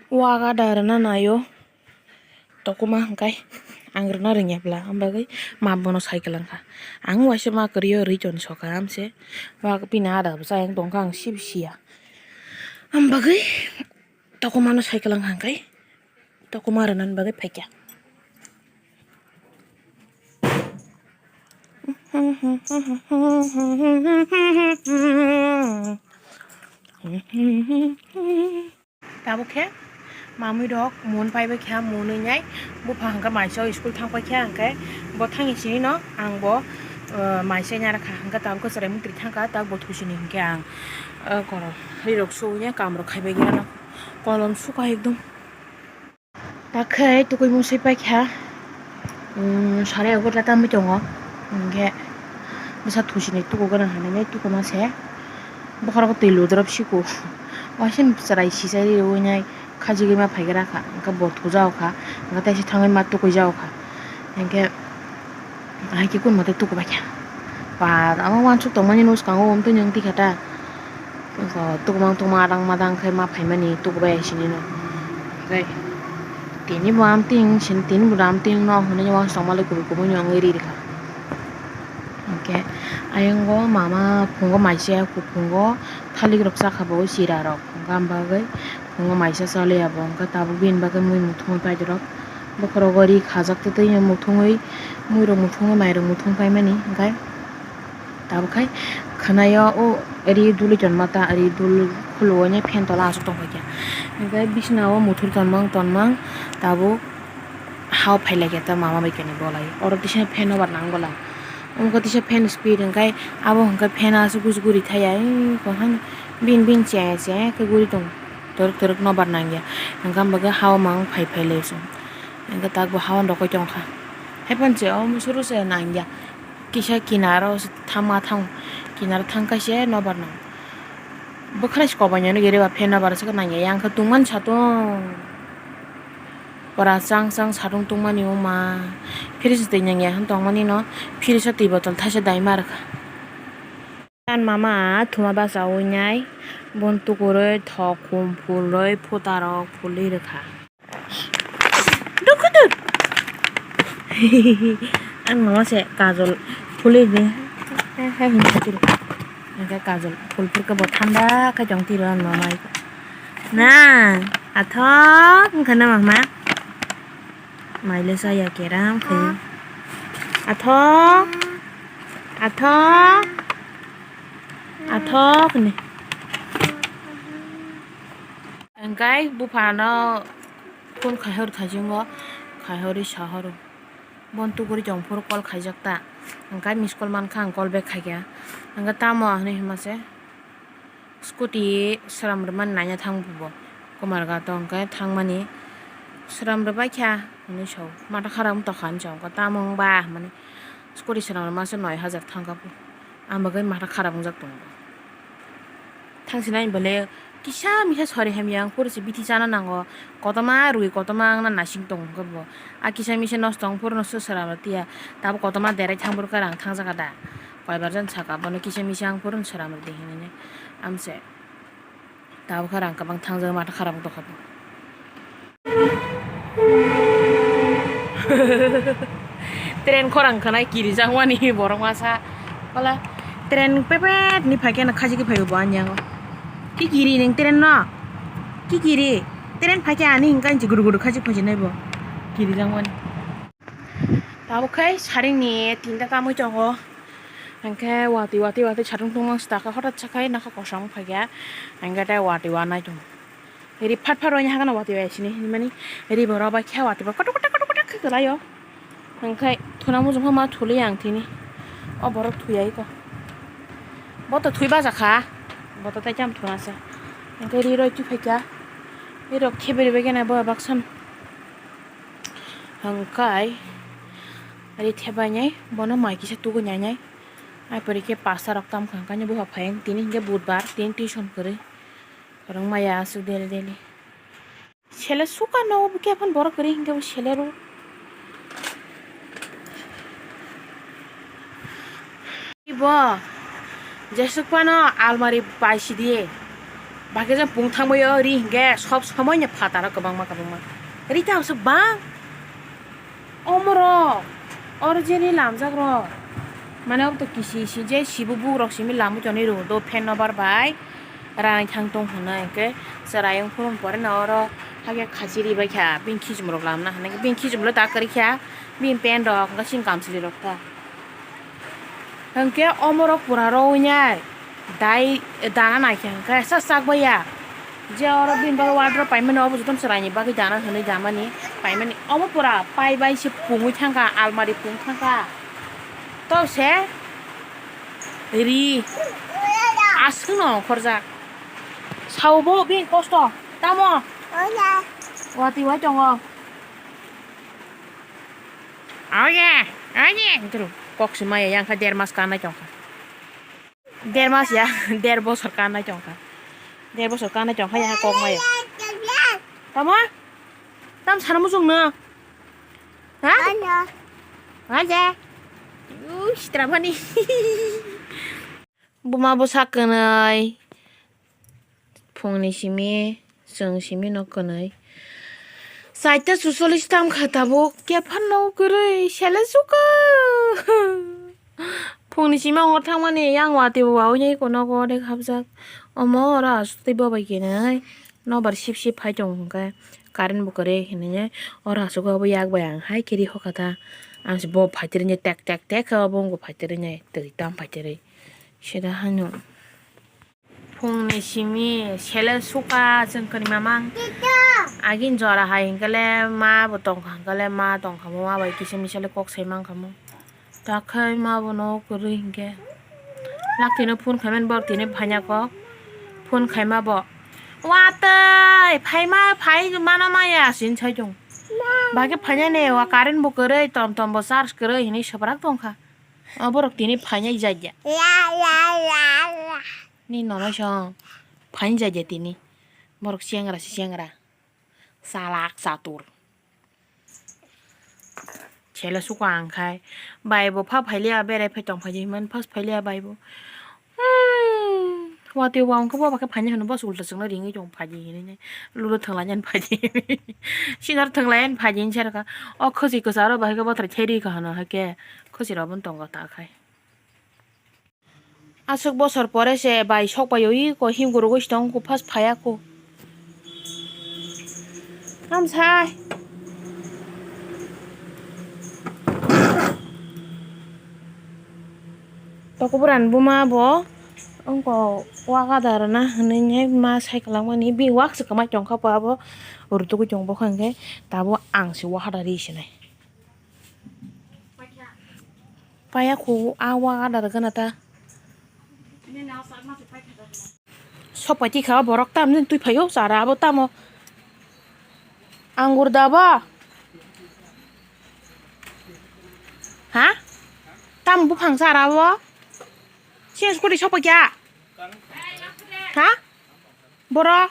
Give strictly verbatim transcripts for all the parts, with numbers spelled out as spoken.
Waga da rwna naio tokuma hwnkhe ang rwna rwngya bwla, ambagwi ma bono cycle wngkha. Ang waisa ma kwrwio rwi toni soka amse wa bini ada bwsa yang tongkha, ang sibi siya. Ambagwi tokumano cycle wngkha hwnkhe tokuma rwnani bagwi phaikha. Tabuk khe mamwi rok mun pai bai kha, mun wngnai bupha hwnkhe maisa o school thang pai kha, hwnkhe bo thangni sini no ang bo, uh, maisa nya rwkha, hwnkhe tabuk khe chwrai mantri thangkha, tak bo thusini hwnkhe ang, uh, kono ri rok su wngnai, kam rok khai bai khe kolom sukha ekdom. Takhe tukui musui paikha, um, sare egarota tamwi tongo, hwnkhe bwsa thusini tuku gana hinwi tukuma se, bokhorok twi ludrop siko, waisa chwrai sisai riwi nai khajigwi ma phaigra kha, hwnkhe bo thujago kha, hwnkhe teisa thangwi ma tukui jago kha, hwnkhe. Hai khe kun mate tukubai kha. Ba, ama wansuk tongmani no swkango, omtwi nwng tikha ta. Tukmang tukmang adang madang khe ma phaimani tukubai hai sini no. Hwnkhe tini bo amtwing sini, tini bo amtwing no hwnwi wansuk tongmani kubui kubui no wngwi ri rikha. Hwnkhe ayang o mama phungo maisa, kuphungo thalik rok chakha bo, chira rok. Hwnkhe am bagwi phungo maisa chaliya bo, hwnkhe tabuk bini bagwi mui muthungwi paidorok. Bokhorogo ri khajak twtwi muthungwi, muirok muthungwi, mairok muthung paimani, hwnkhe tabuk khai khwnaio o ri duli tonma ta, ri dul khuluo nya fan tola aswk tongkha khe. Hwnkhe bisnao muthur tonmang tonmang tabuk hao phailaikhe ta mama bai kani bolai. Oro tisa fan obar nang bola. Omo khe tisa fan speed hwnkhe abo hwnkhe fan aswk gujuguri thaya, ei kohan bin bin chaya chaya khe guri tongo. Torok torok nobar nangya. Hwnkhe ang bagwi hao mang phai phai lai chwng. Hwnkhe tak bo hao rokoi tongkha. Haiphano se omo suru se nangya. Kisa kinaro se thangma thang. Kinaro thangkha se nobar nang. Bwkhwrai se kobainani gere ba fan nobar se nangya. Yang khe tungmani satung. Pora chang chang satung tungmani wngma. Fridge twi nangya hwn tongmani no. Fridge o twi botol thaisa daima rwkha. Ang mama thuma bachaui nai, bon tukurui thok khum phulrui phutarok phulwi rwkha. Dukhudu. Ang mama se kajol phulwi di. Hingke kajol phul phul khe bo thanda khe chong tiro ang mama. Na, athok wngkha na mama. Maile saya keram khe. Athok. Athok. Athok ni. Engkai buphano phone khaihor khaijingo, khaihorwi sahoro. Bon tuguri chong phuru call khaijak ta. Engkai miss call mankha, ang call back khaikha. Engkai tamo hinwi hima se. Scooty swnam rwmani naina thang bo Kumarghat o, hwnkhe thangmani swnam rwbaikha hinwi sao, matha khara wng tongkha hinwi sao, hwnkhe tamo wngba hinmani scooty swnam rwmani noi hajar thangkha bo, ang bagwi matha khara wngjak tongo. Thangsinai bole kisa misa sori hamya, ang phuru se bithi chana nango, kotorma rwi kotorma wngna nasing tongo hwnkhe bo, a kisa misa nosto wng phuru no se swnam rw tiya, tabuk kotorma derai thang phuru khe rang thangjakha da. Koibar jan saka bono kisa misa ang phuru swnam rwdi hinwi, amse tabukhe rang kwbang thangjak, matha khara wng tongkha bo. Train khorang khwnai kirijakmani borok masa, wala train pepet ni phaikhe no khajigwi phaibo bo ani yango. Ki kiri ning train no? Ki kiri? Train phaikhe ani hwnka hinwi gudu gudu khajik phajinai bo kirijakmani. Tabuk khe saringni tinta tamwi tongo. Hwnkhe watwi watwi watwi satung tungmani saka hothat sakhai nokha kosom phaikha. Hwnkhe tei watwi wanai tongo. Ri phat phat roini hakhe watwi wai sini hinmani ri borok bai khe watwi bai kotok kotok kotok kotok khe kwlaio. Hwnkhe thuna muchung phano ma thuli ang tini. O borok thuyai kho. Bo to thwi bajakha. Bo to tei cham thuna se. Hwnkhe ri roi twi phaikha. Ri rok kheberi bai khe nai bo baksa. Hwnkhe ri thebainai bono mai kisa tugui nainai. Ai pore khe pasta rok tam kha, hwnkhe ani bupha phai tini hwnkhe budbar, tini tuition kwrwi. Kwrwng maya aswk daily daily. Sele suka no bo khe aphano borok kwrwi hwnkhe bo sele rw. Ibo. Jesuk phano almari bai sidi. Bakhe jang pung thangbaio ri hinkhe sob somoino phataro kwbangma kwbangma. Ri ta aswk bang. Omorok, oro je ri lamjakrok. Mane obo to kisi si je sibu bukrok simi lamwi tonwi rwo do fan no bar bai. Rani thang tong hwnwi hinkhe chwrai wng phuru pore no oro hakhe khachi ri bai kha. Bini khichumrok lamna hwnwi bini khichumlo ta kwrwi kha. Bini pant rok hinkhe chini kamchwlwi rok ta. Hinkhe omorok pura rowi nai dai dana naikhe hinkhe sa chak baiya. Je oro bini bagwi wardrobe paimani obo jotono chwraini bagwi dana hwnwi damani paimani obo pura pai bai se pungwi thangkha almari pung thangkha. Tobse ri aswkno ongkhorjak. Saobo bini kosto tamo watwi wai tongo. Oye, oye, hinke kok se maya yang kha der mas kanai tong kha. Der mas ya, der bosor kanai tong kha. Der bosor kanai tong kha yang kok maya. Tamo? Tam sana muchung no? Ha? Oye. Ush, trabani. Buma bwsa kwnwi phungni simi chwng simi no kwnwi. Chaita suchollis tam kha tabuk khe phano kwrwi sele suka. Phungni simi ongor thangmani yang watwi bo wawi nai kono go de habjak. Omo oro aswk tei bobai kwnwi nobar sip sip phai tongo hwnkhe current bo kwrwi hinwi oro aswk obo yak bai ang hai khe ri hokha ta. Ang se bo phai twrwi tek tek tek khe obo wngbo phai twrwi nai twi tam phai twrwi. Sida hano. Phungni simi sele suka chwng kwrwi mamang. Agin jora hai hinkhe le ma bo tongkha hinkhe le ma tongkha mo ma bai kisa misa le kok sai mankha mo. Takhai ma bo no kwrwi hinkhe. Lak tini phone khaimani borok tini phanya kok. Phone khaima bo. Watwi phaima phai mano maya sin sai tong. Bagwi phanya ne wa current bo kwrwi tom tom bo charge kwrwi hinwi swprak tongkha. O borok tini phainai jai ya. La, la, la, la. Ni nono song phainai jai ya tini. Borok chengra se chengra. Chalak chatur. Chele suka ang khai. Bai bo pha phailiya berai phai tong phai himani phas phailiya bai bo. Hmm. Watwi wa wngkha bo bakhe phainai hwnwi bos ulta chwngno ringwi tong phaidi hinwi. Ludo thwnglainani phaidi. Sinar thwnglainani phaidi hinwi sarkha. O khwchwi kwcharo bahai khe bothor khe ri kha hwnwi hai khe. Khwchwirok abono tongo ta khai. Aswk bosor pore se bai sok pai oi ko himgurugwi se tong ko phas phaiya ko. Hamsai. Toko bwrani buma bo wngko wak ada rwna hwnwi ma sai kwlangmani bini wak se kwmai tongkha bo abo rwtugwi tongo bokha hwnkhe tabuk ang se wak ada ri se nai. Paya khu a wa ada gana ta. Sopai tikha borok tam nin twi phaio chara abo tamo. Angur da ba? Ha? Tam buphang chara abo? Sen scooty sopai kya? Ha? Boro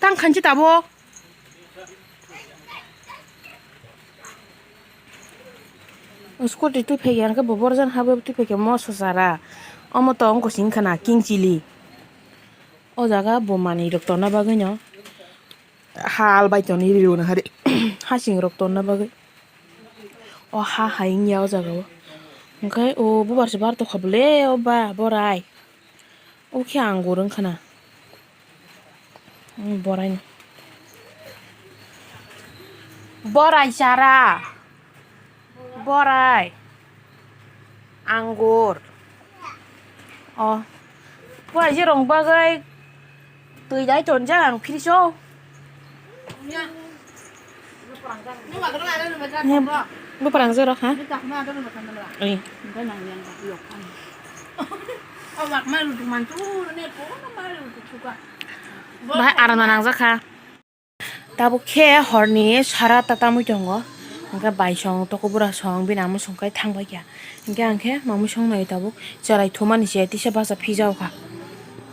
tang khanchi tabo. Scooty twi phai khe bo borjan habo twi phai khe moso sara. Omo to wngkha sing khana king chili. O jaga bo manwi rok tonna bagwi no hal bai toni ri rw nw hari hasing rok tonna bagwi. O ha hai wngya o jaga o. Hwnkhe o bubar se bar tokha bwle o ba borai. O khe angur wngkha na. Hmm, borai no. Borai chara. Borai. Angur. O. Borai je rong bagwi twi dai tonjak ang fridge o. Buprang jorok ha? Oi. Bahai arona nangjak kha. Tabuk khe horni sara ta tamwi tongo. Hwnkhe bai song toko bura song bini amo song kai thang bai kha. Hwnkhe ang khe mamwi song nai tabuk cherai thumani se tisa basa phijao kha.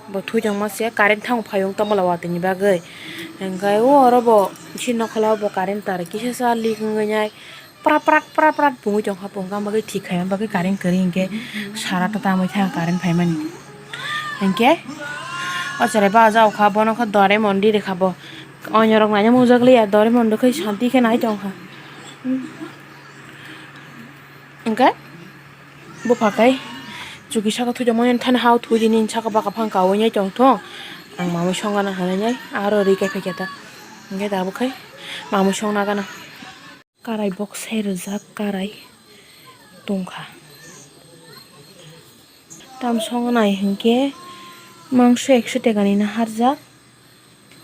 Bo thwi tongma se current thang phai wng tongmala watwi ni bagwi. Hwnkhe o oro bo bisi nokhola bo current tar kisa sa leak wngwi nai. Prat prat prat prat bungwi tongkha, bungkha bagwi thik khaima bagwi current kwrwi hinkhe sara ta tamwi thang current phaimani. Hinkhe o cherai ba jao kha, bono khe Doraemon di rwkha bo. Onyorok naina mujak liya, Doraemon rwkhe santi khe nai tongkha. Hinkhe bupha khe chuki saka thujakmani thani hao thwi di nini saka baka phang kaui nai tongthong. Ang mamwi songana hinwi nai aro rwi khe phaikha ta. Hinkhe tabuk khe mamwi songna gana. Karai boksai rijak, karai tongkha. Tam songnai hinkhe mangso ekso tekani no harjak.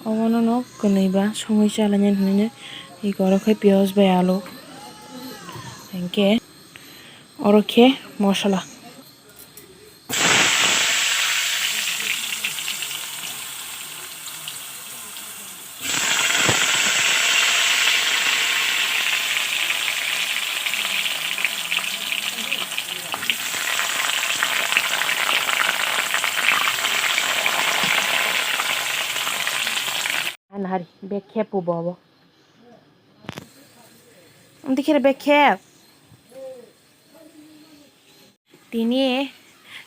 Obono no kwnwi ba songwi chalainani hinwi eko oro khe piyaj bai alu. Hinkhe oro khe mosola. Anahari bag khe pubo obo. Amtwi khe bag khe. Tini,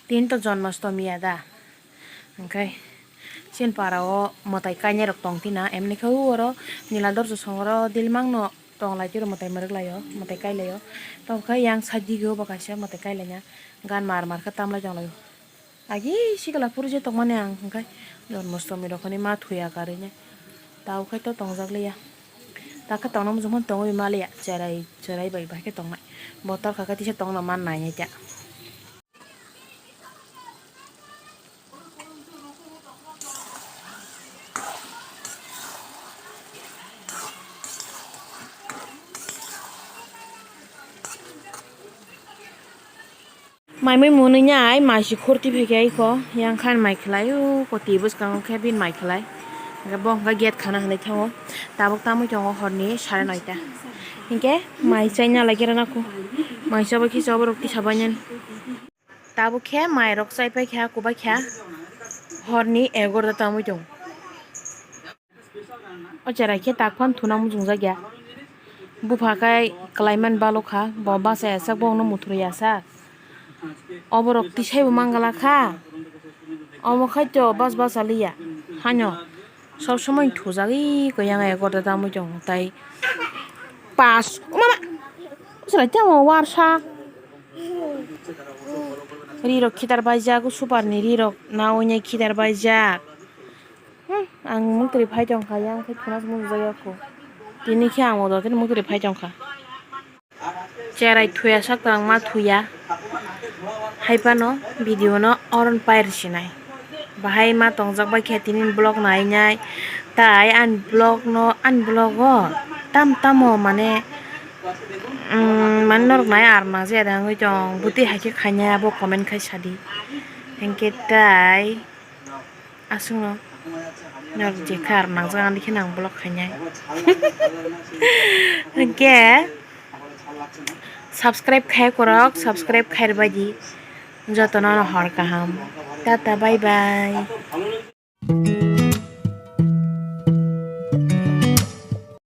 tini to Jonmastami ya da. Hwnkhe chini para o mwtai kainai rok tong tina, emni khe oro Nila Dorjo songoro dilmang no tong lai tiro, mwtai mwrwk lai o, mwtai kai lai o. Tong khe yang side dige o bo kaisa mwtai kai lai na, gan mar mar khe tam lai tong lai o. Agi sikla phuru je tongmani ang hwnkhe Jonmastami rok hwnwi ma thuya karwi nai. Tao khai to tongjak liya. Ta khe tongna muchung phano tongwi ma liya. Cherai, cherai bai bai khe tongnai. Bo tor kha khe tisa tongna man nai nai ta. Mai mui mwnwi nai, mai si khorti phai khe aiko, yang khan mai khlai, o koti bwskango khe bini mai khlai. Hwnkhe bo hwnkhe gate khana hinwi thango. Tabuk tamwi tongo horni sare noita. Hinkhe mai chaina lai khe rwna kho. Mai chabai khe chabai rok tisa bainani. Tabuk khe mai rok chai pai kha, kubai kha. Horni egarota tamwi tongo. O cherai khe tak phano thuna muchungjak ya. Bupha khe kwlaimani balo kha, bo bachai ya sak, bo no muthurwi ya sak. Oborok tisai bo mangala kha. Omo khai to bas bas aliya. Haino sob somoi thujagwi kwya egarota tamwi tongo tai. Pas, o mama. O cherai tamo warsa. Ri rok khidar baijak, super ni ri rok na oinai khidar baijak. Hmm, ang muktrwi phai tongkha, yang khe khuna se mujak ya kho. Tini khe ang o dotini muktrwi phai tongkha. Cherai thuya sak tong ma thuya. Hai phano video no oron pair sinai. Bahai ma tongjak bai khe tini vlog nai nai. Tai ani vlog no, ani vlog o tam tamo mane, mm, mane norok nai ar ma je da wngwi tong. Bwtwi hai khe khainai abo comment khai sadi. Hinkhe tai. Aswkno norok je khe ar nangjak ani khe nang vlog khainai. Hinkhe subscribe khai kwrwk, subscribe khai rwbaidi jotono no hor kaham. Tata, bye bye.